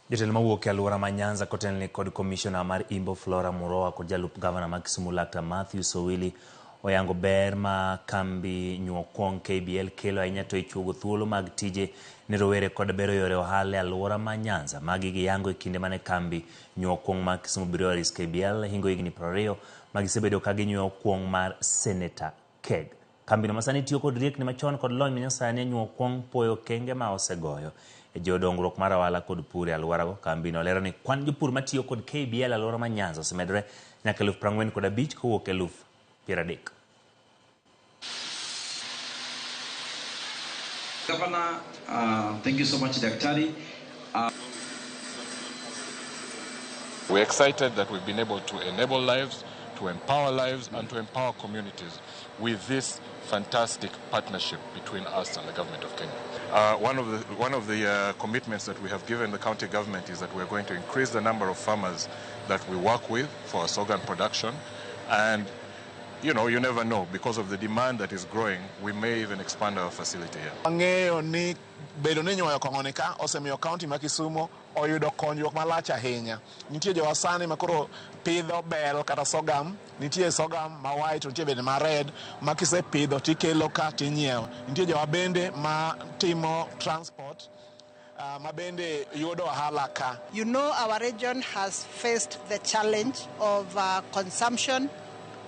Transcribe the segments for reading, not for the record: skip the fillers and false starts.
Jotelo mawuok e alwora ma Nyanza kotelni kod komishona mar Imbo Flora Muroa kod jalup gavana ma Kisumu Laktar Mathews Owili oyango ber ma kambi nyuo kuong KBL kelo ahinya to e chuogo thuolo mag tije ne rowere kod bero yore ohala e alwora ma Nyanza. Magi giyango e kinde mane kambi nyuo kuong mar Kisumu Breweries KBL hingo higni 20 ma gisebedo ka ginyuoyo kuong mar Senator Keg. Kambino masani tiyo kod riekni machon kod lony manyasani e nyuo kuong puoyo okenge ma osegoyo e jiwo dongruok mar ohala kod pur e alworago. Kambino lero ni kwan jopur matiyo kod KBL e alwora ma Nyanza osemedore nyaka 45,000 kowuok 30,000. Governor, thank you so much, Daktari. We're excited that we've been able to enable lives, to empower lives, and to empower communities with this fantastic partnership between us and the government of Kenya. One of the commitments that we have given the county government is that we're going to increase the number of farmers that we work with for our sorghum production. And you never know, because of the demand that is growing, we may even expand our facility here. Ang'eyo ni bedo ni nyuoyo kong'o ni ka osemiyo kaunti ma Kisumo oyudo konyruok malach ahinya. Nitie jowa sani ma koro pidho bel kata sorghum, nitie sorghum ma white, nitie bende ma red ma kisepidho tikelo ka tinyiewo. Nitie jowa bende ma timo transport ma bende yudo ohala ka. Our region has faced the challenge of consumption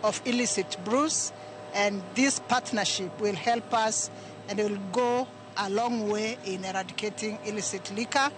of illicit brews, and this partnership will help us and it will go a long way in eradicating illicit liquor.